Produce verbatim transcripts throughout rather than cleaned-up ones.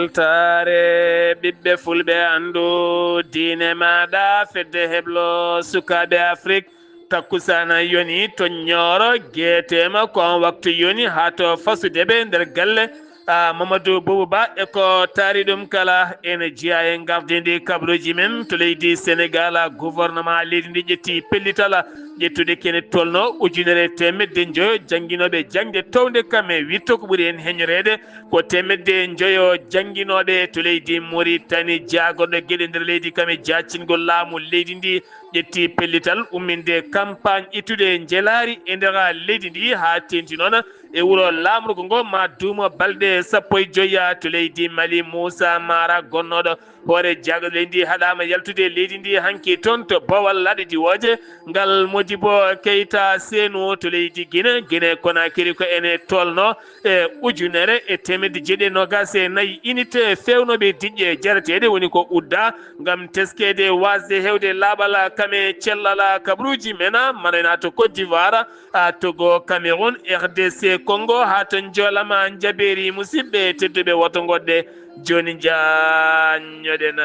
Weltaare ɓiɓɓe fulɓe, anndu diine maaɗa, fedde heblo sukaaɓe Afrik. Takkusana yoni to Ñooro, geeteema ko on waktu yoni haa to fasude ɓe nder galle. Ah, Mamadou Boubou Ba e ko taari ɗum kala, ene jeyaa e ngardiindi kabaruuji men to leydi Senegal. Gouvernement leydi ndi ƴetti pellital ƴettude kene tolno ujunere e teemedde njoyo jannginooɓe jaŋde townde kam e witto ko ɓuri heen heñoreede. Ko teemedde njoyo jannginooɓe to leydi Mauritanie, jaagorɗo geɗe nder leydi kam e jaacingol laamu leydi ndi ƴetti pellital umminde campagne ittude njelaari e nder leydi ndi, haa teeŋti noon e wuro laamorgo ngo ma duumo balɗe sappo e joyi. To leydi Mali, Moussa Mara, gonnooɗo hoore jaagorɗe leydi ndi, haɗaama yaltude leydi ndi hanki toon to Bawal laaɗe diwooje. Ngal Modibo Keita Senu to leydi Guinée, Guinée Conakry ko ene tolno e ujunere e teemedde jeeɗiɗi e noogaas e nayi unité feewnooɓe diƴƴe jarateeɗe, woni ko udda ngam teskeede waasde heewde laaɓal kam e cellal kabaruuji men, manayna to Côte d'Ivoire, a Togo, Cameroun, R D C Congo, haa to Njoolama. Njabeeri musidɓe tedduɓe, woto ngoɗɗe jooni njaanñoɗen.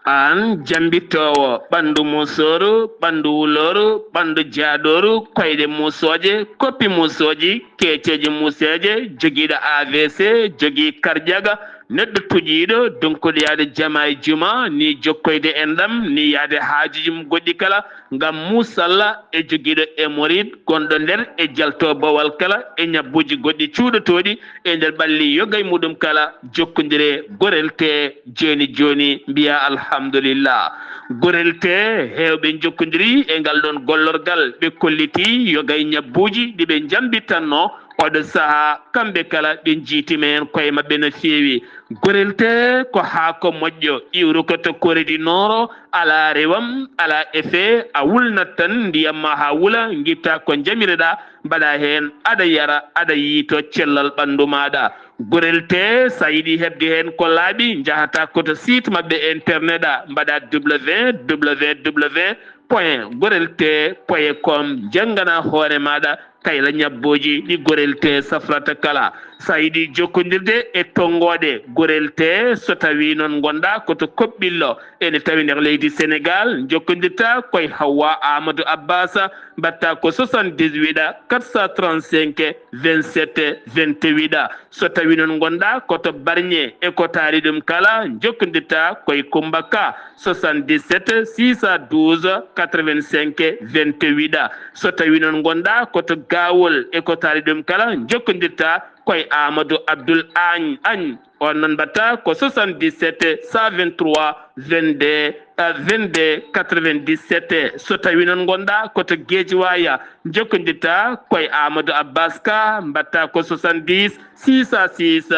Aan jambittoowo ɓanndu musooru, ɓanndu wulooru, ɓanndu jaaɗooru, koyɗe musooje, koppi musooji, keeceeji museeje, jogiiɗo A V C, jogii karjaga, neɗɗo tuƴiiɗo, donkuɗo yaade jama e juma, ni jokkoyde enɗam, ni yaade haajuji mum goɗɗi kala, ngam muusalla e jogiiɗo hémorroïde gonɗo nder e jalto bawal kala e ñabbuuji goɗɗi cuuɗotooɗi e nder ɓalli yoga e muɗum kala, jokkondire gorel tee jooni jooni, mbiya alhamdulillah. Gorel tee heewɓe njokkondiri e ngal ɗoon gollorgal, ɓe kolliti yoga e ñabbuuji ɗi ɓe njambitanno oɗo sahaa, kamɓe kala ɓe njiitima heen koye maɓɓe no feewi. Gorel tee ko haako moƴƴo, iwruko to koredi nooro, alaa rewam, alaa effet, a wulnat tan ndiyam ma haa wula, ngifta ko njamireɗaa, mbaɗa heen, aɗa yara, aɗa yiyto cellal ɓanndu maaɗa. Gorel tee, so a yiɗi heɓde heen ko laaɓi, njahata ko to site maɓɓe internet a, mbaɗa www point gorel tee point com, njanngana hoore maaɗa kayla ñabbooji ɗi gorel tee safrata kala. So a yiɗi jokkondirde e tonngooɗe gorel tee, so tawii noon ngonɗaa ko to Koɓɓillo, ene tawi nder leydi Senegal, njokkondirta koye Hawwa Amadou Abbas, mbaɗta ko soixante-dix-huit quatre cent trente-cinq vingt-sept vingt-huit. So tawii noon ngonɗaa ko to Barñe e ko taari ɗum kala, njokkondirta koye Coumba Ka, soixante-dix-sept six cent douze quatre-vingt-cinq vingt-huit. So tawii noon ngonɗaa ko to Gawol e ko taari ɗum kala, njokkondirta koye Amadou Abdoul Agne, Agne. On noon mbaɗta ko soixante-dix-sept cent vingt-trois vingt-deux, euh, vingt-deux quatre-vingt-dix-sept. So tawii noon ngonɗaa ko to Guédiawaye, njokkondirta koye Amadou Abbas Ka, mbaɗta ko soixante-dix six cent six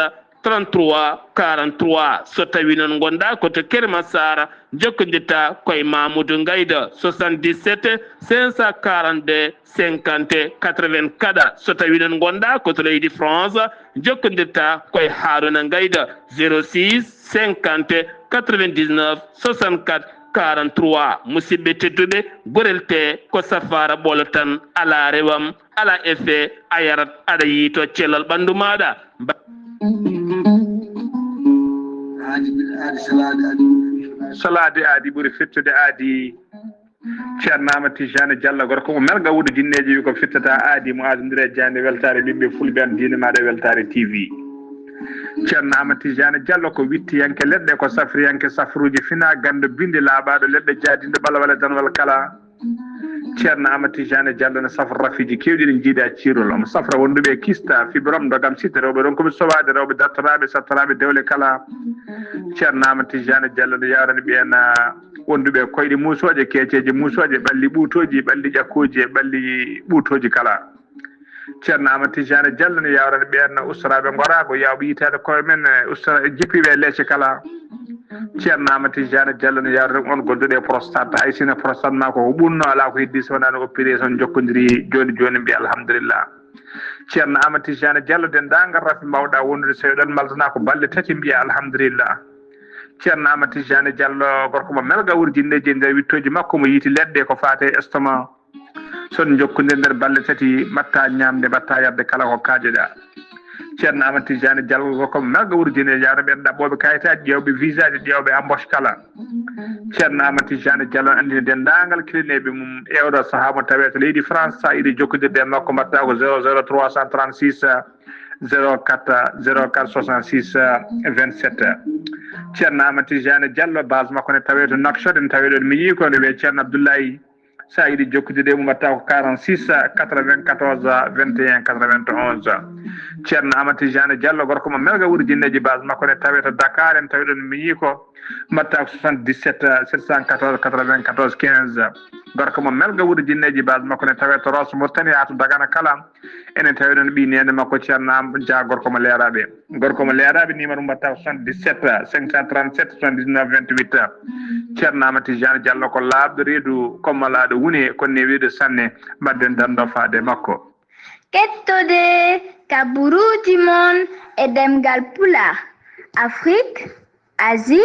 trente-trois quarante-trois. So tawii noon ngonɗaa ko to Keur Massar, njokkondirta koye Mamoudou Ngayda, soixante-dix-sept cinq cent quarante-deux cinquante quatre-vingt-quatre. So tawii noon ngonɗaa ko to leydi France, njokkondirta koye Harouna Ngayda, zéro six cinquante quatre-vingt-dix-neuf soixante-quatre quarante-trois. Musidɓe tedduɓe, gorel tee ko safaara ɓolo tan, alaa rewam, alaa effet, a yarat, aɗa yiyto cellal ɓanndu maaɗa. Mba- Aadi, aadi, salaade, aadi. Salaade aadi ɓuri fettude aadi. Ceerno Amadou Tijani Diallo, gorko mo Melga Wuudo Jinneeji, wi ko fittata aadi mo aadondiri e jaaynde weltaare ɓiɓɓe fulɓe, an diine maaɗa weltaare T V. Ceerno Amadou Tijani Diallo ko wittiyanke leɗɗe, ko safriyanke safruuji fina, ganndo bindi laaɓaaɗo leɗɗe, jaadinɗo ɓalwale danwal kala. Ceerno Amadou Tijani Diallo ne safra rafiiji keewɗi ɗi njiidaa ciirol. Omo safra wonduɓe e kista, fibrome, ndogam, site, rewɓe ronkuɓe sowaade, rewɓe dartoraaɓe, sattoraaɓe dewle kala. Ceerno Amadou Tijani Diallo ne yawrani ɓeen, ah, wonduɓe e koyɗe muusooje, keeceeje muusooje, ɓalli ɓuutooji, ɓalli ƴakkooji e ɓalli ɓuutooji kala. Ceerno Amadou Tijani Diallo ne yawrani ɓeen ustoraaɓe ngoraago, yaawɓe yitaade koye men, eh, ustora-, jippiiɓe e leece kala. Ceerno Amadou Tidiane Diallo no yaarude on gonduɗo e prostate. Hay sino prostate ma ko ɓunno, alaa ko heddi so wonaa no opéré, son jokkondirii jooni jooni, mbiya alhamdulillah. Ceerno Amadou Tidiane Diallo, denndaangal rafi mbaawɗa wondude so eɗon maltana ko balɗe tati, mbiya alhamdulillah. Ceerno Amadou Tidiane Diallo, gorko mo melga wurjinneeji e nder wittooji makko, mo yiiti leɗɗe ko faate estomac. Son jokkondir nder balɗe tati, mbatta ñaamde, mbatta yarde kala ko kaajoɗa. Ceerno Amadou Tidiane Diallo, gorko mo melga wurjinneeji, yaaruɓe ɗaɓɓooɓe kayitaaji, ƴeewɓe visaaji, ƴeewɓe embauche kala. Ceerno Amadou Tidiane Diallo anndini denndaangal kilineeɓe mum e oɗo sahaa mo tawee to leydi France, so a yiɗi jokkondirde e makko, mbatta ko zéro zéro trois cent trente-six, zéro quatre, zéro quatre soixante-six, vingt-sept. Ceerno Amadou Tidiane Diallo, base makko ne tawee to Nouakchott, en tawee ɗon mi yii ko ne wiyee Ceerno Abdoulaye. So a yiɗi jokkude e mum, mbatta ko quarante-six quatre-vingt-quatorze vingt et un quatre-vingt-onze. Ceerno Amadou Tidiane Diallo, gorko mo melga wurjinneeji, base makko ne tawee to Dakar, en tawee ɗon mi yii ko, mbatta ko soixante-dix-sept sept cent quatorze quatre-vingt-quatorze quinze. Gorko mo melga wurjinneeji, base makko ne tawee to Rosso Mauritanie haa to Dagana kala. Enen tawi noon ɓii neene makko Ceerno Am Dia, gorko mo Leeraaɓe. Gorko mo Leeraaɓe, numéro mum mbatta ko soixante-dix-sept cinq cent trente-sept soixante-dix-neuf vingt-huit. Ceerno Amadou Tidiane Diallo ko laaɓɗo reedu, ko malaaɗo wune, ko newiiɗo sanne. Mbaɗden danndo faade makko. Kettode kaburuuji mon e ɗemngal Pulaar, Afrik, Asie,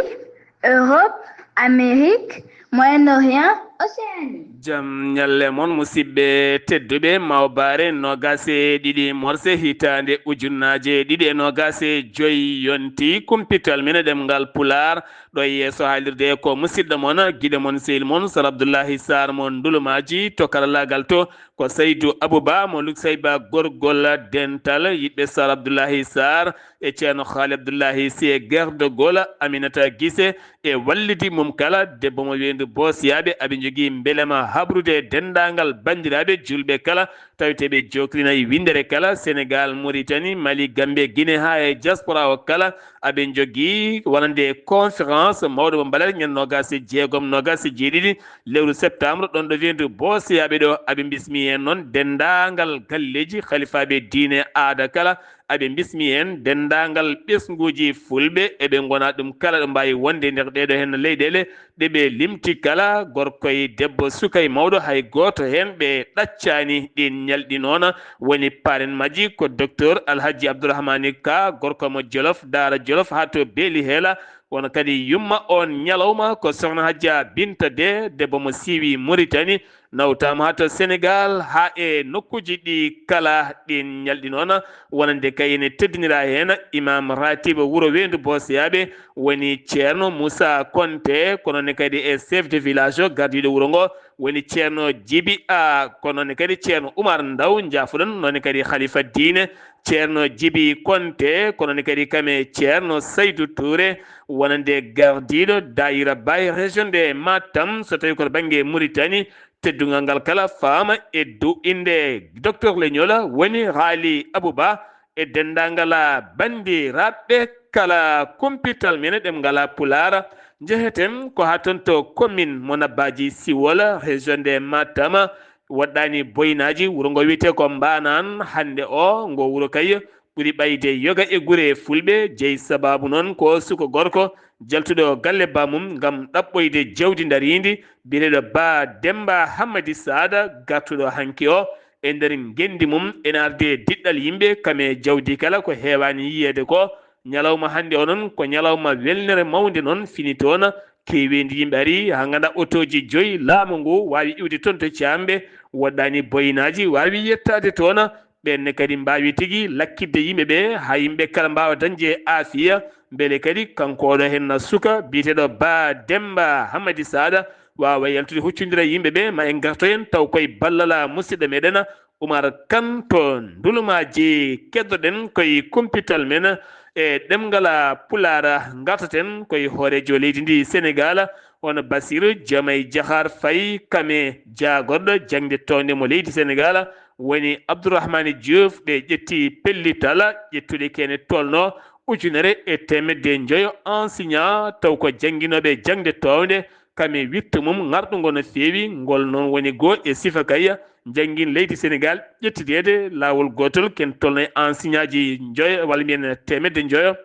Europe, Amérique, Moyen-Orient, Océanie. Jam ñalle mon, musidɓe tedduɓe. Mawbaare noogaas e ɗiɗi morse hitaande ujunnaaje ɗiɗi e noogaas e joy yonti kumpital men e ɗemngal Pulaar. Ɗo e yeeso haalirde ko musidɗo mon, giɗo mon, sehil mon, Sar Abdullahi Sarr mo Ndulumaaji, to karallaagal to ko Saydu Abuba mo Luksayba, gorgol dental yiɗɓe Sar Abdullahi Sarr e Ceerno Haali Abdullahi Seye, garde gol Aminata Gise e wallidi mum kala, debbo mo weendu Boosiyaaɓe. Aɓe njogii mbelema habrude e denndaangal banndiraaɓe juulɓe kala, taweteeɓe jooklinay winndere kala, Senegaal, Muritani, Mali, Gambie, Guinée haa e diaspora o kala. Aɓe njogii wonande conférence mawɗo mo Mbalel ñande noogaas e jeegom, noogaas e jeeɗiɗi lewru septembre, ɗon ɗo weendu Boosiyaaɓe ɗo. Aɓe mbismii heen noon denndaangal galleeji, halifaaɓe diine, aada kala. Aɓe mbismii heen denndaangal ɓesnguuji fulɓe, eɓe ngona ɗum kala ɗo mbaawi wonde e nder ɗeeɗo heen leyɗeele ɗe ɓe limti kala, gorko e debbo, suka e mawɗo, hay gooto heen ɓe ɗaccaani. Ɗiin ñalɗi noon woni parrain majji ko Docteur Alhaji Abdourahmani Ka, gorko mo Jolof, Daara Jolof haa to Beeli Heela. Won kadi yumma oon ñalawma ko Sohna Hajja Binta De, debbo mo siiwi Muritani, nawtaama haa to Senegaal, haa e nokkuuji ɗi kala. Ɗiin ñalɗi noon wonande kay ene teddiniraa heen Imaam Ratib wuro Weendu Boosiyaaɓe, woni Ceerno Muusa Konte, ko noon ne kadi e chef de village o gardiiɗo wuro ngo, woni Ceerno Jibi A, ko noon ne kadi Ceerno Umar Ndaw, njaafuɗon, noon ne kadi halifa diine, Ceerno Jibi Konte, ko noon ne kadi kam e Ceerno Saydu Tuure, wonande gardiiɗo daayira Baay région de Matam, so tawii ko to bannge Muritani. Teddungal ngal kala faama e dow innde Docteur Leñol, woni Haali Abuba, e denndaangal banndiraaɓe kala kumpital men ɗemngal Pulaar. Njeheten ko haa toon to commune mo Nabbaaji Siwol, région de Matam. Woɗɗaani Boynaaji, wuro ngo wiyetee ko Mbaanaan hannde o, ngo wuro kay ɓuri ɓayde yoga e gure fulɓe, jeyi sabaabu noon ko suka gorko jaltuɗo galle baamum ngam ɗaɓɓoyde jawdi ndariindi, biyeteeɗo Ba Demmba Hammadi Saada, gartuɗo hanki o e nder ngenndi mum, ene ardi e diɗɗal yimɓe kam e jawdi kala ko heewaani yiyeede ko. Ñalawma hannde o noon ko ñalawma welnere mawnde noon fini toon, keeweendi yimɓe ari haa nganndaa otooji joyi laamu ngu waawi iwde toon to Caamɓe, woɗɗaani Boynaaji waawi yettaade toon. Ɓeen ne kadi mbaawi tigi lakkitde yimɓe ɓe, haa yimɓe kala mbaawa dañde aafiya. Mbele kadi kanko oɗo heen suka biyeteeɗo Ba Demmba Hammadi Saada waawa yaltude huccondira e yimɓe ɓe, ma en ngarto heen taw koye ballal musidɗo meɗen Umar Kan to Ndulumaaji. Keddoɗen koye kumpital men e ɗemngal Pulaar, ngartaten koye hooreejo leydi ndi Senegaal, hono Basiru Jomay Jahaar Fay, kam e jaagorɗo jaŋde toownde mo leydi Senegaal, woni Abdourahmane Diouf. Ɓe ƴetti pellital ƴettude kene tolno ujunere e teemedde njoyo enseignant, taw ko jannginooɓe jaŋde toownde, kam e wiɗto mum ŋarɗungo no feewi. Ngol noon woni goo e sifa kay njanngin leydi Senegaal ƴettideede laawol gootol, ken tolno e enseignantji njoyo, walla mbiyen teemedde njoyo.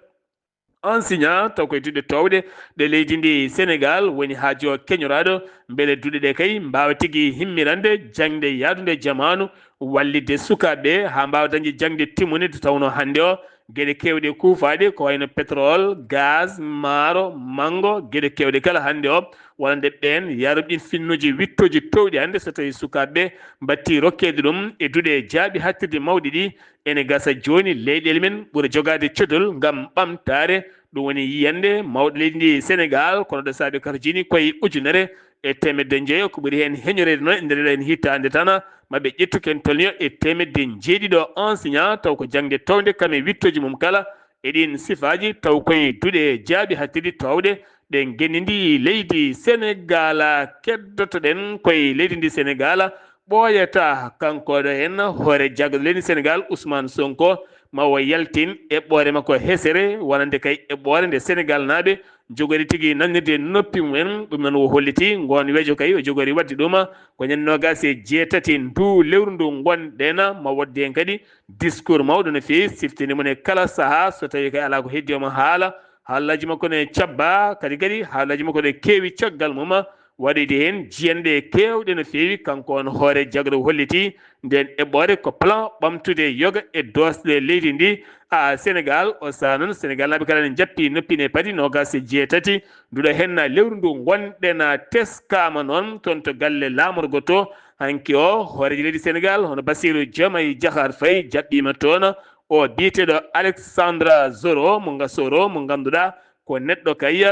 Enseignant taw koye duɗe toowɗe ɗe leydi ndi Sénégal woni haaju o keñoraaɗo, mbele duɗe ɗe kay mbaawa tigi himmirande jaŋde yahdunde jamaanu, wallitde sukaaɓe ɓe haa mbaawa dañde jaŋde timmunde. Nde tawnoo hannde o geɗe keewɗe kuufaaɗe ko wayno pétrole, gaz, maaro, manngo, geɗe keewɗe kala hannde o wonande ɓeen yaruɓe ɗin finnuuji wiɗtooji toowɗi hannde, so tawii sukaaɓe ɓe mbattii rokkeede ɗum e duɗe jaaɓi haaɗtirde mawɗi ɗi, ene gasa jooni leyɗeele men ɓura jogaade codol ngam ɓamtaare. Ɗum woni yiyannde mawɗo leydi ndi Sénégal, kono ɗo saabe karjini koye ujunere e teemedde njeyo, ko ɓuri heen heñoreede noon e nder heen hitaande tan, ma ɓe ƴettu ken tolnio e teemedde njeeɗiɗo enseignant, taw ko jaŋde townde kam e wiɗtooji mum kala e ɗiin sifaaji, taw koye duɗe jaaɓi haaɗtirɗi toowɗe ɗe ngenndi ndi leydi Sénégal. Keddotoɗen koye leydi ndi Sénégal, ɓooyata kanko ɗo heen hoore jagguɗo leydi Sénégal, Ousmane Sonko, ma o yaltin eɓɓoore makko hesere, wonande kay eɓɓoore nde Sénégal naaɓe njogori tigi nanirde noppi mumen. Ɗum noon o holliti ngoon wejo kay o jogori waɗde ɗum ko ñande noogaas e jeetati ndu lewru ndu ngonɗen, ma waɗde heen kadi discours mawɗo no feewi, siftinde mum e kala sahaa, so tawii kay alaa ko heddi omo haala, haalaaji makko ne cabba, kadi kadi haalaaji makko ne keewi caggal mum, waɗoyde heen jiyanɗe keewɗe no feewi. Kanko on hoore jagguɗo holliti ndeen eɓɓoore ko plan ɓamtude yoga e doosɗe leydi ndi. A Sénégal, o sahaa noon Sénégal naaɓe kala ne njappi noppi ne padi noogaas e jeetati nduɗo heen lewru ndu ngonɗen, teskaama noon toon to galle laamorgo to. Hanki o hooreejo leydi Sénégal hono Bassirou Diomaye Diakhar Faye jaɓɓiima toon o biyeteeɗo Alexandra Zoro mo nga Soro mo ngannduɗaa ko neɗɗo kay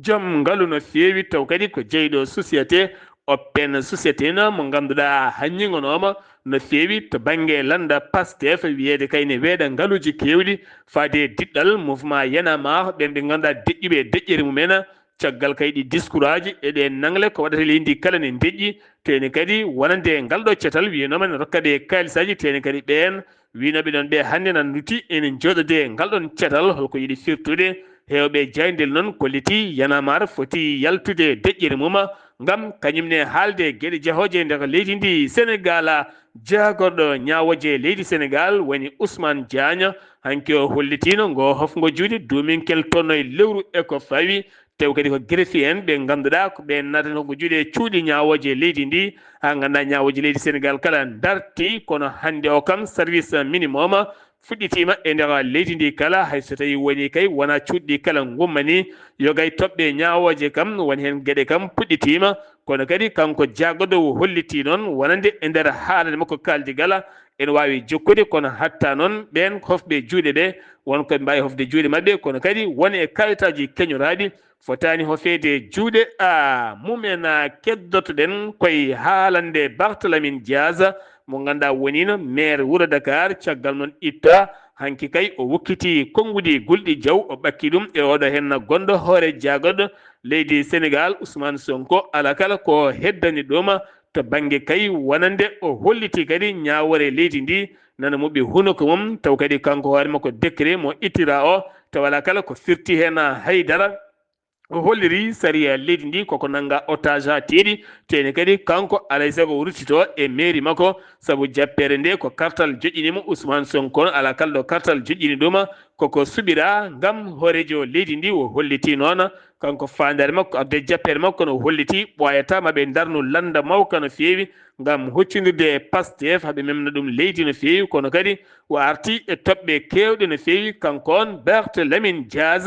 joom ngalu no feewi, taw kadi ko jeyɗo société Open Société na mo ngannduɗaa hanñingonooma no feewi to bannge lannda Pastef, wiyeede kay ne weeɗa ngaluuji keewɗi faade e diɗɗal mouvement Y'en a marre, ɓeen ɓe ngannduɗaa deƴƴuɓe e deƴƴere mumen. Caggal kay ɗi discouraaji e ɗe nangle ko waɗata leydi ndi kala ne deƴƴi, teeni kadi wonande ngal ɗo catal wiyanooma ne rokka ɓe kaalisaaji, teeni kadi ɓeen wiynooɓe ɗoon ɓe hannde nan luti ene njooɗode ngal ɗoon catal. Holko yiɗi firtude? Heewɓe jaaynde noon kolliti Y'en a marre foti yaltude deƴƴere mum ngam kañum ne haalde geɗe jahooje e nder leydi ndi Sénégal. Jaagorɗo ñaawooje leydi Sénégal woni Ousmane Diagne, hanki o hollitiino ngo hofngo juuɗe duuminkel tolno e lewru e ko fawi. Tew kadi ko greffier en ɓe ngannduɗaa ko ɓe naatani hofngo juuɗe cuuɗi ñaawooje leydi ndi, haa ngannduɗaa ñaawooje leydi Sénégal kala darti, kono hannde o kam service minimum fuɗɗitiima e nder leydi ndi kala, hay so tawii woni kay wonaa cuuɗi kala ngummani. Yogay toɓɓe ñaawooje kam woni heen geɗe kam puɗɗitiima, kono kadi kanko jaagoɗo o hollitii noon wonande e nder haalande makko kaaldi gala ene waawi jokkude, kono hatta noon ɓeen hofɓe juuɗe ɓe won ko ɓe mbaawi hofde juuɗe maɓɓe, kono kadi won e kayitaaji keñoraaɗi fotaani hofeede juuɗe a mumen. Keddotoɗen koye haalande Barthélémy Dias mo ngannduɗaa woniino maire wuro Dakar, caggal noon itta hanki kay o wukkiti konnguɗi gulɗi jaw, o ɓakki ɗum e oɗo heen gonɗo hoore jaagoɗo leydi Sénégal Ousmane Sonko, alaa kala ko heddani ɗum to bannge kay wonande o holliti kadi ñaawoore leydi ndi nana muɓɓi hunuko mum, taw kadi kanko hoore makko décret mo ittira o, taw alaa kala ko firti heen haydara. O holliri sariya leydi ndi koko nannga otage haa teeɗi, teeni kadi kanko alay sago o ruttito e mairie makko, sabu jappeere nde ko kartal joƴƴini mo Ousmane Sonko, alaa kala ɗo kartal joƴƴini ɗum, koko suɓira ngam hooreejo leydi ndi. O holliti noon kanko faandaare makko arde jappeere makko, kono o holliti ɓooyata ma ɓe ndarnu lannda mawka no feewi ngam huccindirde e Pastef, haa ɓe memna ɗum leydi no feewi, kono kadi o arti e toɓɓe keewɗe no feewi. Kanko on Barthélémy Dias,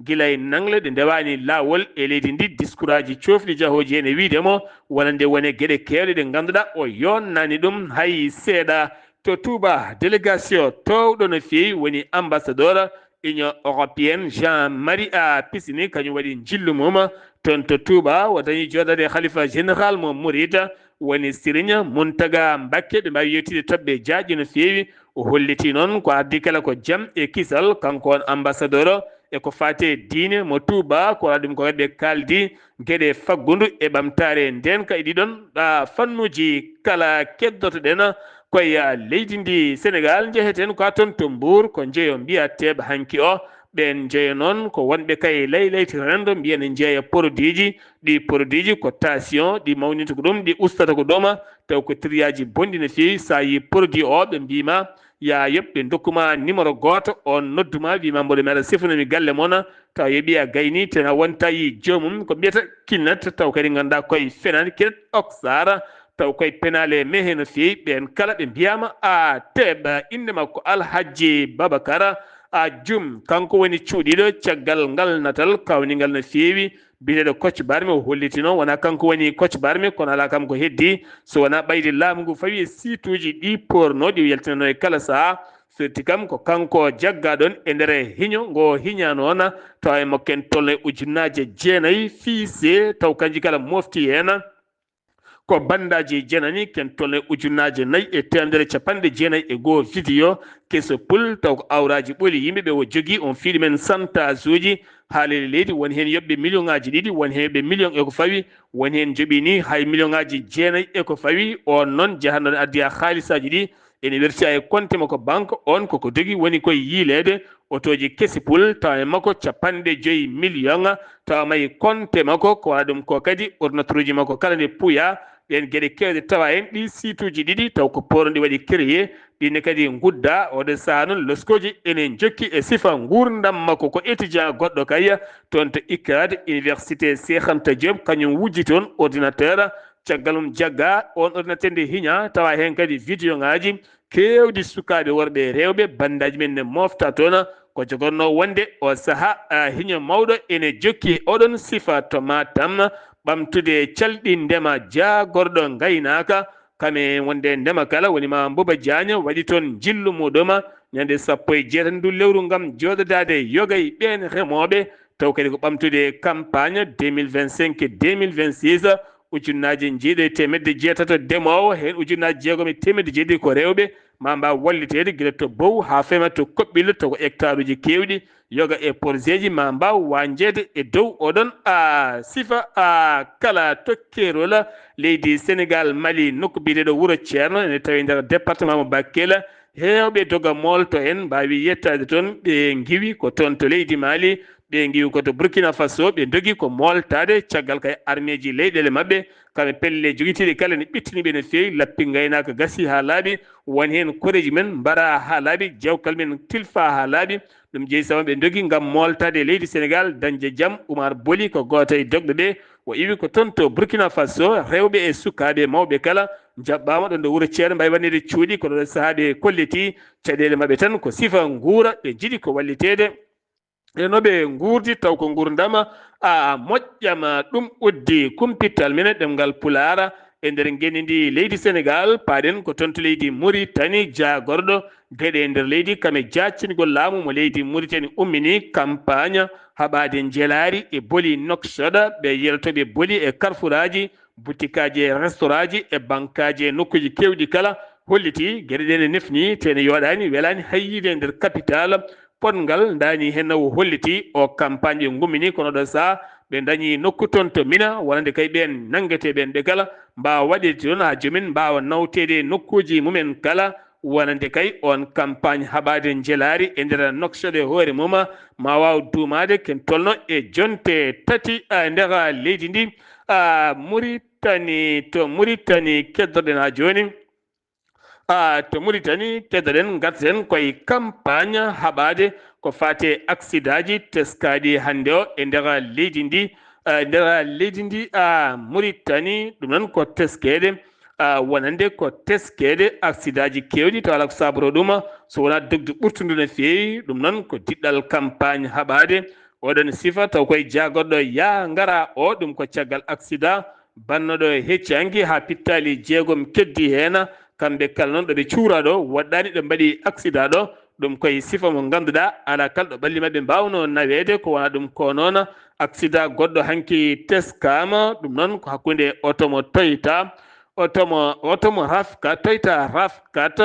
gila e nangle ɗe ndewaani laawol e leydi ndi, diskuraaji coofɗi jahooji heen e wiyde mo wonande wone geɗe keewɗe ɗe ngannduɗaa o yonnani ɗum hay seeɗa. To Touba, délégation toowɗo no feewi woni ambassadeur Union européenne Jean Marie A Pisini, kañum waɗi njillu mum toon to Touba, o dañi jooɗaade khalifa général mo Mouride, woni Serigne Mountaga Mbacké. Ɓe mbaawi yewtide toɓɓe jaajɗe no feewi. O holliti noon ko addi kala ko jam e kisal, kanko on ambassadeur o, e ko faati e diine mo Touba, ko waɗa ɗum ko ɓe kaaldi geɗe faggundu e ɓamtaare ndeenka e ɗiɗon ɗa fannuuji kala. Keddotoɗen koye leydi ndi Sénégal, njeheten ko toon to Mbour, ko njeyo mbiyateeɓe hanki o Ɓeen njeeya noon ko wonɓe kay laylayti renndo, mbiya ne njeeya produit ji. Ɗi produit ji ko tension, ɗi mawnintata ko ɗum, ɗi ustata ko ɗum, taw ko triyaaji bonɗi no feewi. So a yii produit o, ɓe mbii ma, yaa yoɓ, ɓe ndokku ma numéro gooto, oon noddu ma, wii ma, mboɗo mi ara sifanomi galle mon, taw yoɓi a gayni, tena wonta yii joomum, ko mbiyata kinat, taw kadi ngannduɗaa koye fenaani, kinat oksara, taw koye penaale mehe no feewi. Ɓeen kala ɓe mbiyaama a teeɓa, innde makko Alhajji Babakar a Jum, kanko woni cuuɗiiɗo caggal ngal natal kawningal no feewi, biyeteeɗo Kocc Barmi, o hollitino, wonaa kanko woni Kocc Barmi, kono alaa kam ko heddii, so wonaa ɓayde laamu ngu fawi e siituuji ɗi poornoo, ɗi o yaltinanoo e kala sahaa. Firti kam ko kanko jaggaa ɗoon e nder hiño ngo hiñaanoona, tawa e makko en tolno e ujunnaaje jeenayi fiise, taw kanji kala mofti heen. Ko bandaaji jeenani, ken tolno e ujunnaaje nayi e teemedere capanɗe jeenayi e goo video keso pul, taw ko awraaji ɓoli yimɓe ɓe o jogii, on fiiɗi men santasuuji haalele leydi, won heen yoɓɓe million ŋaaji ɗiɗi, won heen yoɓɓe million e ko fawi, won heen joɓi ni hay million ŋaaji jeenayi e ko fawi. On noon jahanno ne addi haa haalisaaji ɗi, ene werti e konte makko banque, on koko dogi woni koye yiileede otooji kesi pul, tawa e makko capanɗe joyi million, tawa mayi konte makko, ko wona ɗum ko kadi ordinateur uji makko kala ne puya. Ɗeen geɗe keewɗe tawa heen ɗi siituuji ɗiɗi, taw ko poronɗi waɗi créé, ɗi ne kadi ngudda. Oɗo sahaa noon loskooji ene njokki e sifa nguurndam makko, ko étudiant goɗɗo kay toon to ICAD, Université Cheikh Anta Diop, kañum wujji toon ordinateur. Caggal mum jagga on ordinateur nde hiña, tawa heen kadi video ŋaaji keewɗi sukaaɓe worɓe e rewɓe, bandaaji men ne mofta toon. Ko jogorno wonde o sahaa, a, hiño mawɗo ene jokki oɗon sifa to Matam, ɓamtude calɗi ndema jaagorɗo ngaynaaka, kame wonde ndema kala woni ma Mbuba Jaañ waɗi toon njillu muɗum ñande sappo e jeetati ndu lewru ngam jooɗodaade yoga e ɓeen remooɓe, taw kadi ko ɓamtude campagne deux mille vingt-cinq deux mille vingt-six, ujunnaaje njeeɗi e teemedde jeetato demoowo, heen ujunnaaje jeegom e teemedde jeeɗiɗi ko rewɓe, ma mbaaw walliteede gila to bow haa fema to koɓɓillo, to ko hectare uji keewɗi, yoga e projet ji ma mbaaw wañjeede e dow oɗon a sifa a kala tokkeerol leydi Senegal, Mali, nokku biyeteeɗo Wuro Ceerno, ene tawi nder département mo Bakel. Heewɓe doga moolto en mbaawi yettaade toon, ɓe ngiwi ko toon to leydi Mali, ɓe ngiwi ko to Burkina Faso, ɓe ndogi ko mooltaade caggal kay armeeji leyɗeele maɓɓe, kamɓe pelle jogitiiɗe kala ne ɓittini ɓe no feewi, lappi ngaynaaka gasi haa laaɓi, won heen koreeji men mbara haa laaɓi, jawkal men tilfa haa laaɓi, ɗum jeyi sabu ɓe ndogi ngam mooltaade e leydi Senegal, dañde jam. Oumar Boly ko gooto e dogɓe ɓe, o iwi ko toon to Burkina Faso, rewɓe e sukaaɓe mawɓe kala njaɓɓaama ɗo nder wuro Ceerno, mbaawi waɗneede cuuɗi, kono ɗo sahaa ɓe kolliti caɗeele maɓɓe tan ko sifa nguura, ɓe njiɗi ko walliteede. E no ɓe nguurdi, taw ko nguurndam a moƴƴam, ɗum uddi kumpital men e ɗemngal Pulaar e nder ngenndi ndi leydi Senegal. Paaɗen ko toon to leydi Muritani, jaagorɗo geɗe e nder leydi, kame jaccingol laamu mo leydi Muritani ummini campagne haɓaade njelaari e Boly Nouakchott, ɓe yeltooɓe Boly e karfuraaji, butikaaji e restoraaji e bankaaji e nokkuuji keewɗi kala, holliti geɗe ɗe ne nefni, te ne yooɗaani, welaani hay yiide e nder kapital. Potngal ndaani heen o holliti o campagne ɓe ngummini, kono ɗo sahaa ɓe ndañi nokku toon to Mina, wonande kay ɓeen nanngetee ɓeen ɓe kala mbaawa waɗeede toon haa joomin mbaawa nawteede e nokkuuji mumen kala, wonande kay on campagne haɓaade njelaari e nder Nouakchott e hoore mum, ma waaw duumaade ken tolno e jonte tati, a, nder leydi ndi, a, Muritani, to Muritani keddoɗen haa jooni. A, to Muritani, keddoɗen, ngarten koye campagne haɓaade ko faati e aksidaaji teskaaɗi hannde o e nder leydi ndi, a, nder leydi ndi, a, Muritani, ɗum noon ko teskeede, a, wonande ko teskeede aksidaaji keewɗi, tawa alaa ko saabotoo ɗum, so wonaa dogdu ɓurtundu no feewi, ɗum noon ko diɗɗal campagne haɓaade. Oɗon sifa taw koye jaagorɗo yaa ngara o, ɗum ko caggal aksida bannoɗo hecci hanki haa pittaali jeegom keddi heen. Kamɓe kala noon ɗo ɓe cuura ɗo, woɗɗaani ɗo mbaɗi aksida ɗo, ɗum koye sifa mo ngannduɗaa alaa kala ɗo ɓalli maɓɓe mbaawnoo naweede, ko wonaa ɗum ko noon. Aksida goɗɗo hanki teskaama, ɗum noon ko hakkunde oto mo Toyota, oto mo, oto mo Rafkat, Toyota Rafkat,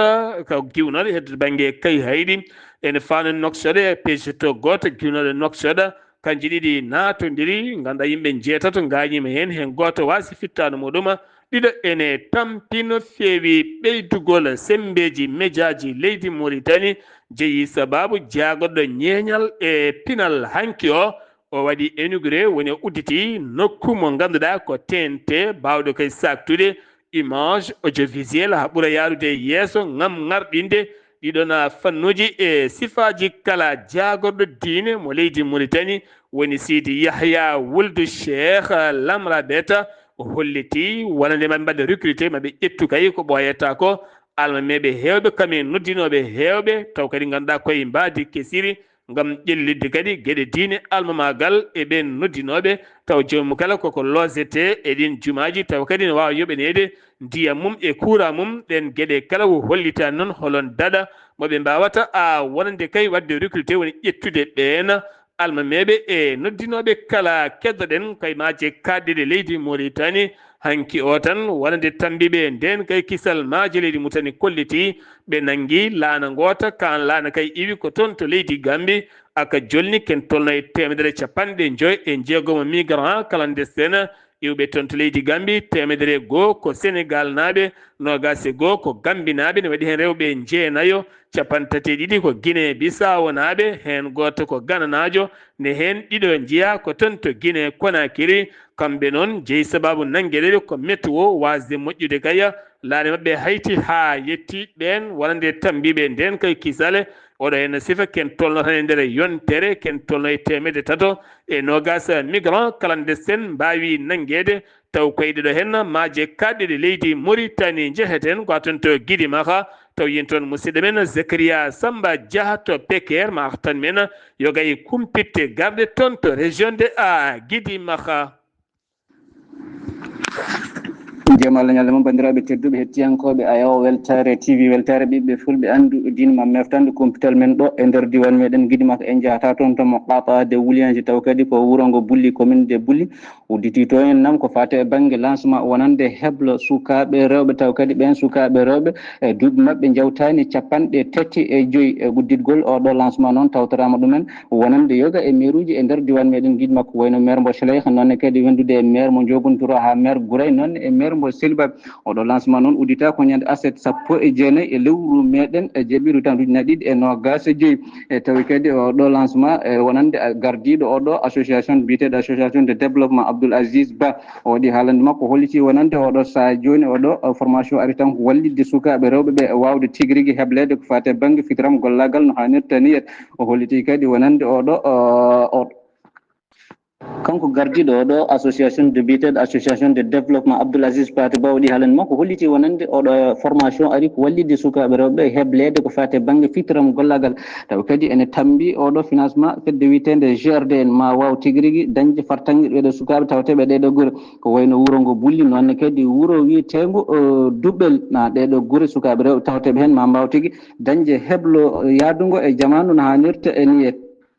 ko giwnooɗo hedde bannge Kayhayɗi, ene faano Nouakchott e peeje to gooto giwnooɗo Nouakchott. Kanji ɗiɗi naatondiri, ngannduɗaa yimɓe njeetato ngaañiima heen, heen gooto waasi fittaandu muɗum. Ɗiɗo ene tampi no feewi ɓeydugol semmbeeji mejaaji leydi Muritani jeyi sababu jaagorɗo ñeeñal e pinal hanki o. O waɗi inauguré, woni o udditi nokku mo ngannduɗaa ko T N T, baawɗo kay saaktude image audiovisuel haa ɓura yaarude yeeso, ngam ŋarɗinde ɗiɗon fannuuji e sifaaji kala jaagorɗo diine mo leydi Mauritanie, woni Sidi Yahya Wuldu Cheikh Lamrabet. O holliti wonande maɓe mbaɗa recruté, maɓe ƴettu kay ko ɓooyata ko almameeɓe heewɓe, kam e noddinooɓe heewɓe, taw kadi ngannduɗaa koye mbaadi kesiri, ngam ƴellitde kadi geɗe diine almamaagal e ɓeen noddinooɓe, taw joomum kala koko loosete e ɗiin jumaaji, taw kadi ne waawa yoɓaneede ndiyam mum e kuuraa mum. Ɗeen geɗe kala o hollitaani noon holon daɗa mo ɓe mbaawata a wonande kay waɗde recruté, woni ƴettude ɓeen almameeɓe e noddinooɓe kala keddoɗen koye maaje kaaɗɗe ɗe leydi Mauritanie. Hanki o tan, wonande tammbiiɓe ndeen kay kisal maaje leydi Mauritanie kolliti, ɓe nanngi laana ngoota, kaan laana kay iwi ko toon to leydi Gambie, aka jolni ken tolno e teemedere capanɗe njoy e jeegomo migrant clandestin iwɓe toon to leydi Gambie, teemedere goo ko Senegal naaɓe, noogaas e goo ko Gambie naaɓe, ne waɗi heen rewɓe jeenayo, capanɗe tati e ɗiɗi ko Guinée Bissau naaɓe, heen gooto ko Gana naajo, ne heen ɗiɗo njeyaa ko toon to Guinée Conakry. Kamɓe noon jeyi sababu nanngeede ɓe ko météo waasde moƴƴude kay, laana maɓɓe hayti haa yetti ɓeen wonande tammbiiɓe ndeen kay kisale. Oɗo heen sifa ken tolno tan e nder yontere, ken tolno e teemedde tato e noogaas migrant clandestin mbaawi nanngeede, taw koye ɗiɗo heen maaje kaaɗɗe ɗe leydi Mauritanie. Njeheten ko toon to Gidimaka, taw yen toon musidɗo men Zakaria Samba Dia to Peker, ma artan men yoga e kumpitte garɗe toon to région de a Gidimaka. Jam Allah ñalle mum, banndiraaɓe tedduɓe hettiyankooɓe Ayaw Weltaare T V, Weltaare ɓiɓɓe fulɓe, anndu diine ma meftandu kumpital men ɗo e nder diiwaan meɗen Gidimaka. En njahata toon to mo Qata de Wuliyanji, taw kadi ko wuro ngo Bulli, commune de Bulli. Udditi to en nam ko faati e bannge lancement wonande heblo sukaaɓe rewɓe, taw kadi ɓeen sukaaɓe rewɓe e duuɓi maɓɓe njawtaani capanɗe tati e joyi. E udditgol oɗo lancement noon tawtoraama ɗumen wonande yoga e meeruuji e nder diiwaan meɗen Gidimaka, ko wayno maire mbo Cheleyh, noonne kadi wondude e maire mo Njogonturo haa maire Gouray, noonne e maire mbo Selibaaɓe. Oɗo lancement noon uddita ko ñande aset sappo e jeenayi e lewru meɗen e jeeɓiru tan ujunnaji ɗiɗi e noogaas e joyi. E tawi kadi oɗo lancement e wonande gardiiɗo oɗo association biyeteeɗo Association de Développement Abdoul Aziz Ba. O waɗi haalande makko, holliti wonande oɗo sahaa jooni oɗo, eh, formation ari tan ko wallitde sukaaɓe rewɓe ɓe waawde tigi rigi hebleede ko faati e bannge fitiram gollaagal no haanirta ni. O holliti kadi wonande oɗo, eh, oɗo. Kanko gardiiɗo oɗo association de biyeteeɗo Association de Développement Abdoul Aziz Paté Ba waɗi haalande makko, holliti wonande oɗo formation ari ko wallitde sukaaɓe rewɓe hebleede ko faati e bannge fitiram gollaagal. Taw kadi ene tammbi oɗo financement fedde wiyeteende G R D N ma waaw tigi rigi dañde fartaŋŋe ɓeeɗo sukaaɓe tawteeɓe ɗeeɗo gure. Ko wayno wuro ngo Bulli, noonne kadi wuro wiyeteengo, eh, Duɓel, na ɗeeɗo gure sukaaɓe rewɓe tawteeɓe heen ma mbaaw tigi dañde heblo yahdungo e jamaanu no haanirta e niyet.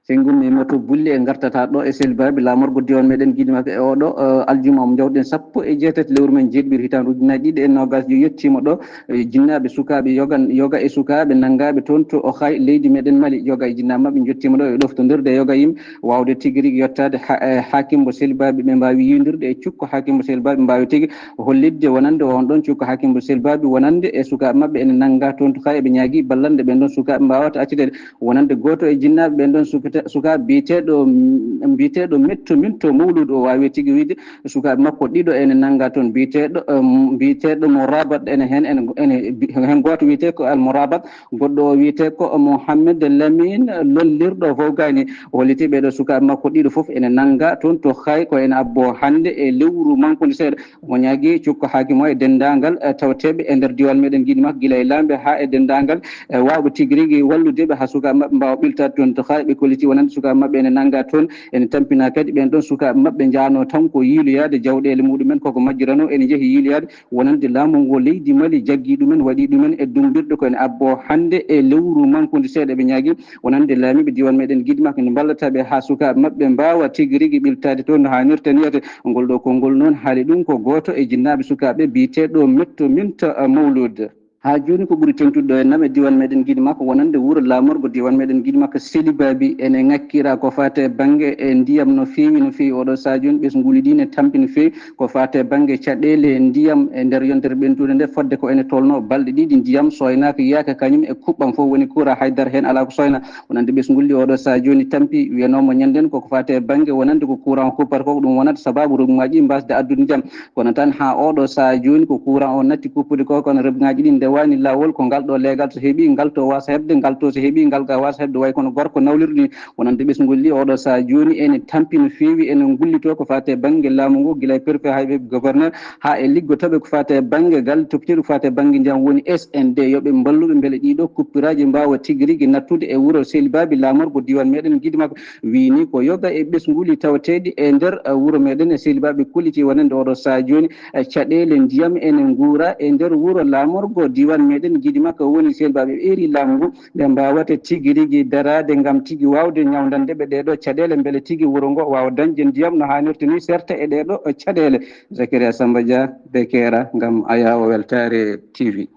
So en ngummiima to Bulli, en ngartata ɗo e Selibaaɓe, laamorgo diiwaan meɗen Gidimaka e oɗo, eh, aljuma mo njawɗen sappo e jeetati lewru men jeeɗiɓiru hitaande ujunnaji ɗiɗi e noogaas, yo yettiima ɗo, eh, jinnaaɓe sukaaɓe yoga, yoga e sukaaɓe nanngaaɓe toon to Ohay leydi meɗen Mali. Yoga e jinnaaɓe maɓɓe njottiima ɗo e ɗoftondirde yoga yimɓe waawde tigi rigi yottaade ha, eh, haakimbo Selibaaɓe, ɓe mbaawi yiidirde e cukko haakimbo Selibaaɓe, mbaawi tigi hollitde wonande on ɗon cukko haakimbo Selibaaɓe wonande e sukaaɓe maɓɓe ene nannga toon to Hay. Eɓe ñaagi ballal nde ɓen ɗon sukaaɓe mbaawata acciteede. Wonande gooto e jinnaaɓe ɓen ɗon sukata-, sukaaɓe biyeteeɗo, mm, biyeteeɗo Metto Minto Mawluud, o waawi tigi wiyde sukaaɓe makko ɗiɗo ene nannga toon, biyeteeɗo, em, biyeteeɗo mo Rabat ene heen, ene, ene, heen gooto wiyetee ko Al Mo Rabat, goɗɗo o wiyetee ko Mohamed Lamine lollirɗo Vowgani. O holliti ɓeeɗo sukaaɓe makko ɗiɗo fof ene nannga toon to Hay, ko ene abboo hannde e lewru mankude seeɗa. Omo ñaagi cukko haakimo e denndaangal, eh, tawteeɓe e nder diiwaan meɗen Gidimaka, gila e laamɓe haa e denndaangal, eh, waawɓe tigi rigi wallude ɓe haa sukaaɓe maɓɓe mbaawa ɓiltaade toon to Hay. Ɓe kolliti wonande sukaaɓe maɓɓe ene nannga toon, ene tampina kadi ɓeen ɗon sukaaɓe maɓɓe njahnoo tan ko yiiloyaade jawɗeele muɗumen, koko majjiranoo ene njehi yiiloyaade. Wonande laamu ngu leydi Mali jaggi ɗumen, waɗi ɗumen e dummbirɗe ko ene abboo hannde e lewru mankude seeɗa. Ɓe ñaagi wonande laamiiɓe diiwaan meɗen Gidimaka nde mballata ɓe haa sukaaɓe maɓɓe mbaawa tigi rigi ɓiltaade toon no haanirta ni. Ngol ɗoo konngol noon haali ɗum ko gooto e jinnaaɓe sukaaɓe biyeteeɗo Metto Minto, eh, Mawluud. Haa jooni ko ɓuri teŋtude ɗo e nam e diiwaan meɗen Giɗima ko wonande wuro laamorgo diiwaan meɗen Giɗima ko Selibaɓi ene ŋakkira ko faati e bannge e ndiyam no feewi, no feewi oɗo sahaa jooni. Ɓesnguuli ɗi ne tampi no feewi ko faati e bannge caɗeele ndiyam e nder yontere ɓentude nde, fodde ko ene tolno balɗe ɗiɗi ndiyam soynaaka, yiyaaka kañum e kuɓɓam fof woni kura, haydara heen alaa ko soyna. Wonande ɓesnguuli ɗi oɗo sahaa jooni tampi, wiyanoomo ñanden koko faati e bannge wonande ko courant kuppata ko, ko ɗum wonata sabaabu rubinŋaaji ɗi mbasde addude ndiyam. Kono tan haa oɗo sahaa jooni ko courant o natti kuppude ko, kono rubinŋaaji ɗi ndewaani laawol. Ko ngal ɗo leegal so heɓi, ngal to waasa heɓde, ngal to so heɓi, ngal ga waasa heɓde, way kono gorko nawlirɗo ni. Wonande ɓesnguuli ɗi oɗo sahaa jooni ene tampi no feewi, ene ngullitoo ko faati e bannge laamu ngu, gila e préfet haa e gouverneur, haa e liggotooɓe ko faati e bannge galle toppitiiɗo ko faati e bannge ndiyam woni S N D, yo ɓe mballu ɓe mbele ɗiɗo kuppiraaji mbaawa tigi rigi nattude e wuro Selibaɓi laamorgo diiwaan meɗen Giɗima. Wii ni ko yoga e ɓesnguuli tawateeɗi e nder, eh, wuro meɗen e Selibaɓi kolliti wonande oɗo sahaa jooni, eh, caɗeele ndiyam ene nguura e nder wuro laamorgo diiwaan meɗen Giɗima ko woni Selibaɓe ɓeeri laamu ngu, ɓe mbaawata tigi rigi daraade ngam tigi waawde ñawndande ɓe ɗee ɗo caɗeele mbele tigi wuro ngo waawa dañde ndiyam no haanirta ni, serta e ɗee ɗo caɗeele. Zakaria Samba Dia, Bekera, ngam Ayaawo Weltaare T V.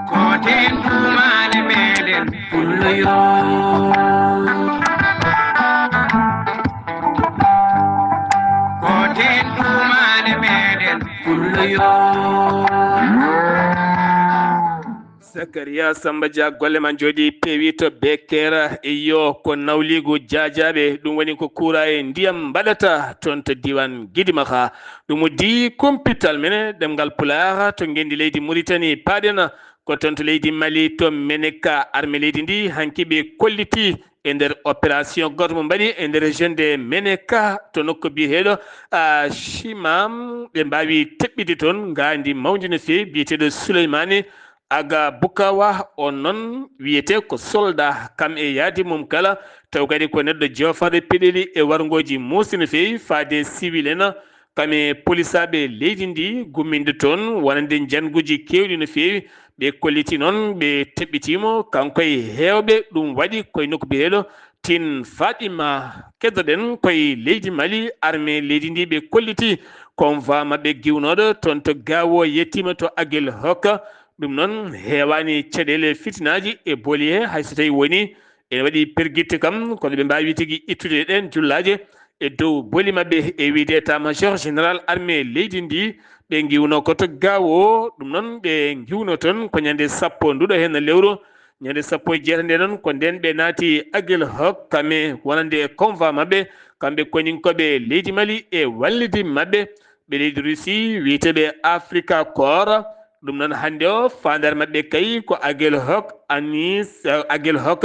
Ko teen duumaade meɗen pullo yo. Ko teen duumaade meɗen pullo yo. Zakaria Samba Dia, golle ma njooɗi peewi to Bekera. Iyo, ko nawliigu jaajaaɓe, ɗum woni ko kuura e ndiyam mbaɗata toon to diiwaan Gidimaxa. Ɗum uddi kumpital men ɗemngal Pulaar to ngenndi leydi Muritani. Paaɗen ko toon to leydi Mali, to Meneka, arme leydi ndi hanki ɓe kolliti e nder opération gooto mo mbaɗi e nder région de Meneka to nokku biyeteeɗo, a, Chimam. Ɓe mbaawi teɓɓide toon ngaandi mawndi no feewi biyeteeɗo Souleymane Aga Bukawa. On noon wiyetee ko soldat, kam e yaadi mum kala, taw kadi ko neɗɗo joofaɗo peɗeli e warngooji muusi no feewi faade civil en, kam e polisaaɓe leydi ndi gumminde toon wonande njannguuji keewɗi no feewi. Ɓe kolliti noon ɓe teɓɓitiimo kanko e heewɓe. Ɗum waɗi koye nokku biyeteeɗo Tin Fatima. Keddoɗen koye leydi Mali, arme leydi ndi ɓe kolliti convoi maɓɓe giwnooɗo toon to Gaawo yettiima to Agel Hokka. Ɗum noon heewaani caɗeele fitinaaji e booli he, hay so tawii woni ene waɗi pergitte kam, kono ɓe mbaawi tigi ittude ɗeen jullaaje e dow booli maɓɓe, e wiyde état major général armée leydi ndi. Ɓe ngiwno ko to Gaawo, ɗum noon ɓe ngiwno toon ko ñande sappo nduɗo heen lewru. Ñande sappo e jeetati nde noon ko ndeen ɓe naati Agel Hok, kame wonande e convoi maɓɓe, kamɓe koninkooɓe leydi Mali e wallidi maɓɓe. Ɓe leydi Russie wiyeteeɓe Africa Corps. Ɗum noon hannde o faandaare maɓɓe kay ko Agel Hok, Anis, Agel Hok,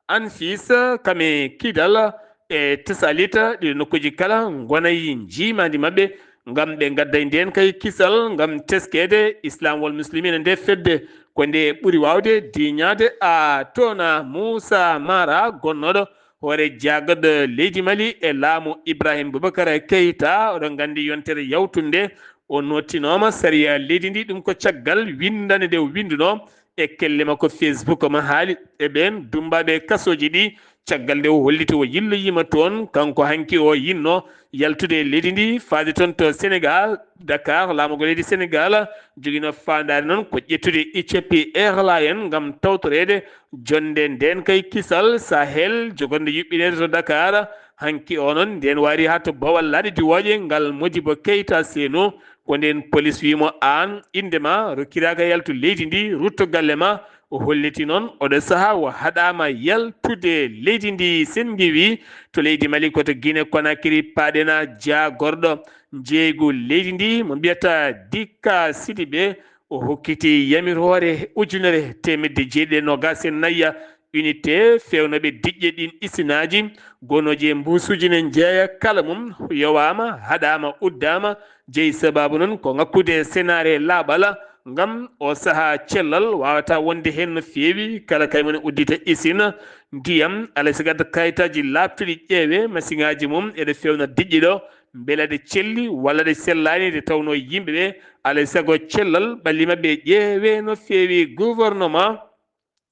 Anfis, kame Kidal e Tesalita, ɗiɗo nokkuuji kala ngonay njiimaandi maɓɓe, ngam ɓe ngadday ndeen kay kisal ngam teskeede Islam wal Muslimina nde fedde. Ko nde ɓuri waawde diiñaade a toona Moussa Mara, gonnooɗo hoore jaagadɗo leydi Mali e laamu Ibrahim Boubacar Keita. Oɗon nganndi yontere yawtunde o nottinooma sariya leydi ndi, ɗum ko caggal winndande nde o winndunoo e kelle makko Facebook mo haali e ɓeen dummbaaɓe kasooji ɗi. Caggal nde o holliti o yilloyiima toon, kanko hanki o yinno yaltude e leydi ndi faade toon to Sénégal, Dakar, laamu ngu leydi Sénégal jogino faandaare noon ko ƴettude Ethiopie Airlines ngam tawtoreede jonnde ndeen kay kisal Sahel jogorde yuɓɓineede to Dakar. Hanki o noon ndeen waari haa to Bawal Laaɗe Diwooje, ngal Modibo Keita seeno. Ko ndeen polis wiimo aan, innde ma rokkiraaka yaltu leydi ndi, rutto galle ma. O holliti noon oɗo sahaa o haɗaama yaltude leydi ndi. Sen ngiwi to leydi Mali ko to Guinée Conakry paaɗen, jaagorɗo njeeygu leydi ndi mo mbiyata Dikka Sidibe, o hokkiti yamiroore ujunere teemedde jeeɗiɗi e noogaas e nayi unité feewnooɓe diƴƴe ɗin isinaaji gonooji e mbuusuuji ne njeeya kala mum yowaama, haɗaama, uddaama. Jeyi sabaabu noon ko ŋakkude senaare laaɓal ngam o sahaa cellal waawata wonde heen no feewi. Kala kay mone uddita isin ndiyam, alay sago adda kayitaaji laaɓtuɗi ƴeewe masiŋaaji mum eɗe feewna diƴƴe ɗo mbele ɗe celli walla ɗe sellaani, nde tawnoo yimɓe ɓe alay sago cellal ɓalli maɓɓe ƴeewe no feewi. Gouvernement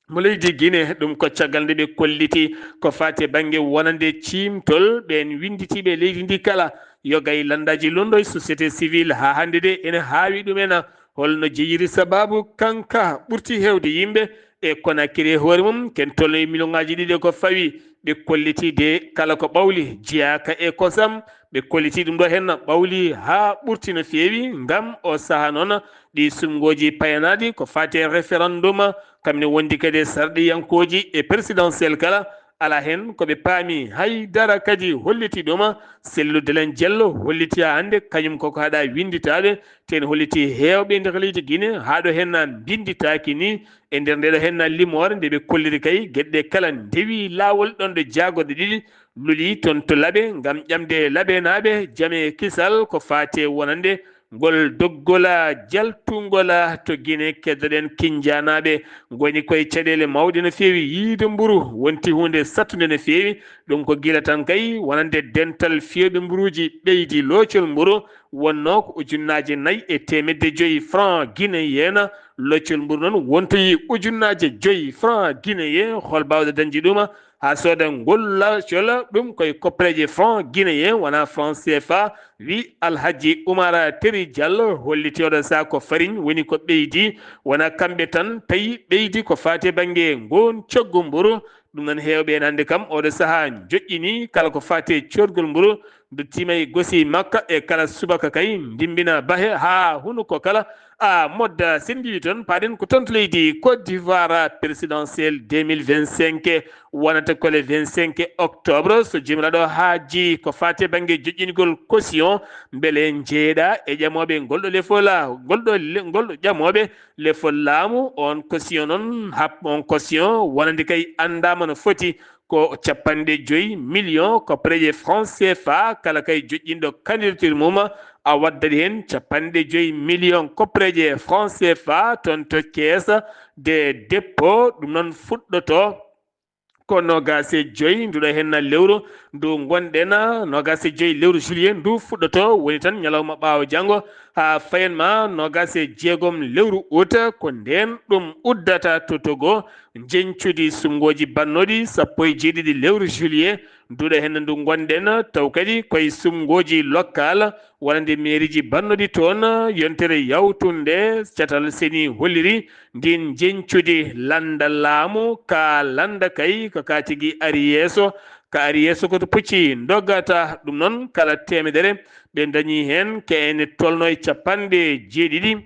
mo leydi Guinée, ɗum ko caggal nde ɓe kolliti ko faati e bannge wonande ciimtol ɓeen winnditiiɓe leydi ndi kala. Yoga e lanndaaji luulndo e société civile haa hannde de ene haawi ɗum en. Holno jeyiri sababu kanka ɓurti heewde yimɓe e Conakry e hoore mum, ken tolno e million ŋaaji ɗiɗi ko fawi. Ɓe kolliti de kala ko ɓawli jeyaaka e kosam. Ɓe kolliti ɗum ɗo heen ɓawli haa ɓurti no feewi. Ngam o sahaa noon ɗi suɓngooji payanaaɗi ko faati e référendum, kam ne wondi kadi e sarɗiyankooji e présidentiel kala, alaa heen ko ɓe paami hay dara. Kadi holliti ɗum Cellou Dalein Diallo, holliti haa hannde kañum koko haɗa winnditaade, te ene holliti heewɓe e nder leydi Guinée haa ɗo heen mbinnditaaki ni. E nder nde ɗo heen limoore nde ɓe kolliri kay geɗe ɗe kala ndewi laawol ɗoon ɗo jaagorɗe ɗiɗi luli toon to Labe ngam ƴamde Labenaaɓe jam e kisal ko faati e wonande ngol doggol jaltungol to Guinée. Keddoɗen Kinjaanaaɓe ngoni koye caɗeele mawɗe no feewi. Yiyde mburu wonti huunde sattunde no feewi. Ɗum ko gila tan kay wonande dental fiyooɓe mburuuji ɓeydi loocol mburu wonnoo ko ujunnaaje nayi e teemedde joyi franc guinéen. Loccol mburu noon wontoyi ujunnaaje joyi franc guinéen. Hol baawɗo dañde ɗum haa sooda ngol loccol? Ɗum koye koppareeje franc guinéen, wonaa franc C F A, wi Alhaji Oumar Teri Diallo. Holliti oɗo sahaa ko farine woni ko ɓeydi, wonaa kamɓe tan tawi ɓeydi ko faati e bannge ngoon coggu mburu. Ɗum noon, heewɓe ene anndi kam, oɗo sahaa joƴƴini kala ko faati e coodgol mburu, duttima e gosi makka e kala subaka kay, ndimbina bahe haa hunuko kala a modda. Sen ndiwi toon, paaɗen ko toon to leydi Côte d'Ivoire, présidentielle deux mille vingt-cinq wonata ko le vingt-cinq octobre. So jomiraɗo haaji ko faati e bannge joƴƴingol caution, mbele njeeɗa e ƴamooɓe ngol ɗo lefol, ngol ɗo le-, ngol ɗo ƴamooɓe lefol laamu, on caution noon, hap-, on caution wonande kay anndaama no foti, ko capanɗe joyi million koppareeje franc C F A. Kala kay joƴƴinɗo candidature mum, a waddat heen capanɗe joyi million koppareeje franc C F A toon to caisse de dépôt. Ɗum noon fuɗɗoto ko noogaas e joyi nduɗo heen lewru ndu ngonɗen, noogaas e joyi lewru juillet ndu fuɗɗoto, woni tan ñalawma ɓaawo janngo, haa fayen ma noogaas e jeegom lewru août. Ko ndeen ɗum uddata to Togo, njeñcudi suɓngooji batnooɗi sappo e jeeɗiɗi lewru juillet nduɗo heen ndu ngonɗen, taw kadi koye suɓngooji local wonande meeriiji batnooɗi toon. Yontere yawtunde catal seni holliri ndin njeñcudi lannda laamu, ka lannda kay ko ka tigi ari yeeso, ka ari yeeso ko to pucci ndogata. Ɗum noon, kala teemedere ɓe dañi heen, ke ene tolno e capanɗe jeeɗiɗi,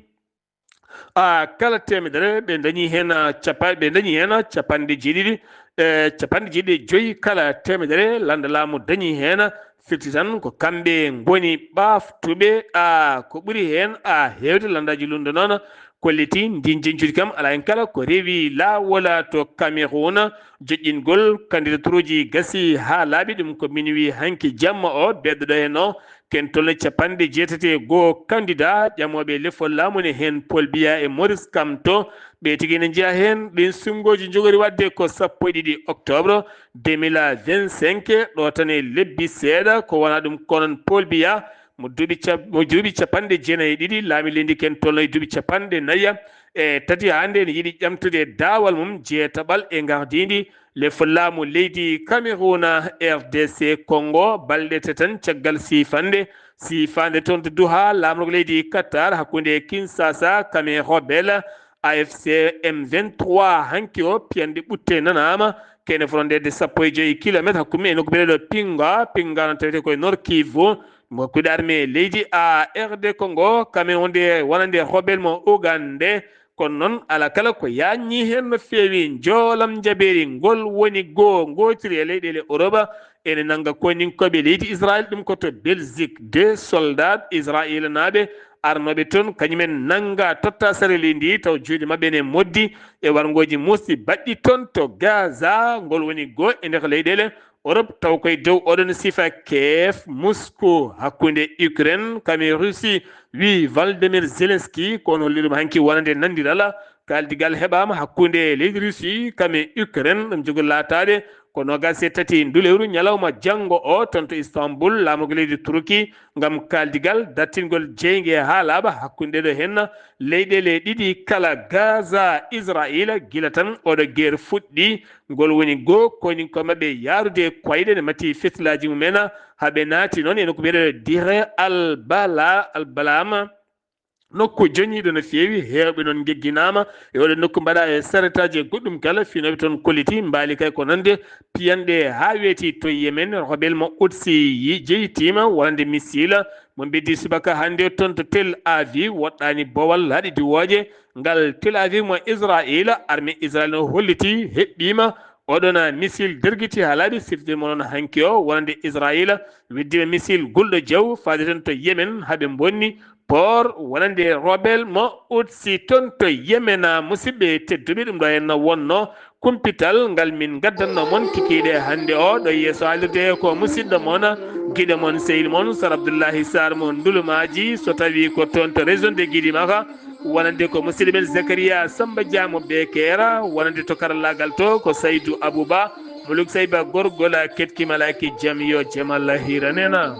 a, kala teemedere ɓe dañi heen, a, capa-, ɓe dañi heen capanɗe jeeɗiɗi, e capanɗe jeeɗiɗi e joyi kala teemedere lannda laamu dañi heen. Firti tan ko kamɓe ngoni ɓaaftuɓe, a, ko ɓuri heen, a, heewde lanndaaji luulndo noon kolliti ndin njeñcudi kam. Alaa heen kala ko rewi laawol to Cameroun, joƴƴingol kandidaturuuji gasi haa laaɓi. Ɗum ko minuit hanki jamma o, beɗɗo ɗo heen o, ken tolno capanɗe jeetati e goo kandida ƴamooɓe lefol laamu ne, heen Paul Biya e Maurice Kamto. Ɓe tigi ne njiya heen ɗin suɓngooji njogori waɗde ko sappo e ɗiɗi octobre deux mille vingt-cinq, ɗo tan e lebbi seeɗa ko wona ɗum. Ko noon Paul Biya mo duuɓi cap-, mo duuɓi capanɗe jeenayi e ɗiɗi laami leydi ken tolno e duuɓi capanɗe nayi e tati hannde ne yiɗi ƴamtude daawal mum jeetaɓal e ngardindi lefol laamu leydi Cameroun. R D C Congo, balɗe tati tan caggal siifande, siifande toon to Doha, laamorgo leydi Qatar, hakkunde Kinshasa, Kame Rebelle, A F C M vingt-trois, hanki o, piyanɗe ɓutte nanaama, kene fronde de sappo e joyi kilometre, hakkunde e nokku biyeteeɗo Pinga, Pinga no tawete koye Nord Kivu, mo hakkunde armée leydi a R D Congo, Kame wonde wonande Rebelle mo Ouganda, kono noon, alaa kala ko yaajni heen no feewi. Njoolam njabeeri ngol woni goo ngootiri e leyɗeele Europe, ene nannga koyninkooɓe leydi Israel, ɗum ko to Belgique. Deux soldats israelanaaɓe arnooɓe toon, kañumen nannga totta sare leydi ndi, taw juuɗe maɓɓe ne moddi e warngooji muusɗi baɗɗi toon to Gaza. Ngol woni goo e nder leyɗeele Europe, taw koye dow oɗon sifa Kiev, Moscou, hakkunde Ukraine, kame Russie, wi Volodymyr Zelensky, ko on holli ɗum hanki wonande nandiral. Kaldigal heɓaama hakkunde leydi Russie kame Ukraine, ɗum jogori laataade Ko noogaas e tati ndu lewru, ñalawma janngo o, toon to Istanbul, laamorgo leydi Turki, ngam kaaldigal dartingol jeynge haa laaɓa hakkunde ɗo henna leyɗeele ɗiɗi kala, Gaza, Israayiila, gila tan oɗo geer fuɗɗi. Ngol woni goo koyninkooɓe maɓɓe yaarude koyɗe, ne mati fitilaaji mumen, haa ɓe naati noon e nokku biyeteeɗo Dire al Bala, al Balama. Nokku joñiiɗo no feewi, heewɓe noon njegginaama e oɗo nokku, mbaɗa e saretaaji e goɗɗum kala, finooɓe toon kolliti, mbaali kay ko nande piyanɗe haa weeti to Yemen. Rebel mo Houthi yi-, jeytiima wonande missile mo mbeddi subaka hannde toon to Tel Aviv, woɗɗaani boowal, haɗi diwooje. Ngal Tel Aviv mo Israayiila, armée Israayiila no holliti heɓɓiima oɗon missile dergiti haa laaɓi, siftirde mo noon hanki o wonande Israayiila weddiima missile gulɗo jaw faade toon to Yemen, haa ɓe mbonni port wonande rebel mo Houthi toon to Yemen. Musidɓe tedduɓe, ɗum ɗo henna wonno kumpital ngal min ngaddanno mon kikiiɗe hannde o. Ɗo yeeso haalirde ko musidɗo mon, giɗo mon, sehil mon, Sar Abdullahi Sar mo Ndulumaaji, so tawi ko toon to région de Guédimaka, wonande ko musidɗo men Zakaria Samba Dia mo Bekeera, wonande to karallaagal to ko Saydu Abuba, Muluk Sayba Gorgola, ketki malaaki jam, yo jam Allah hiranena.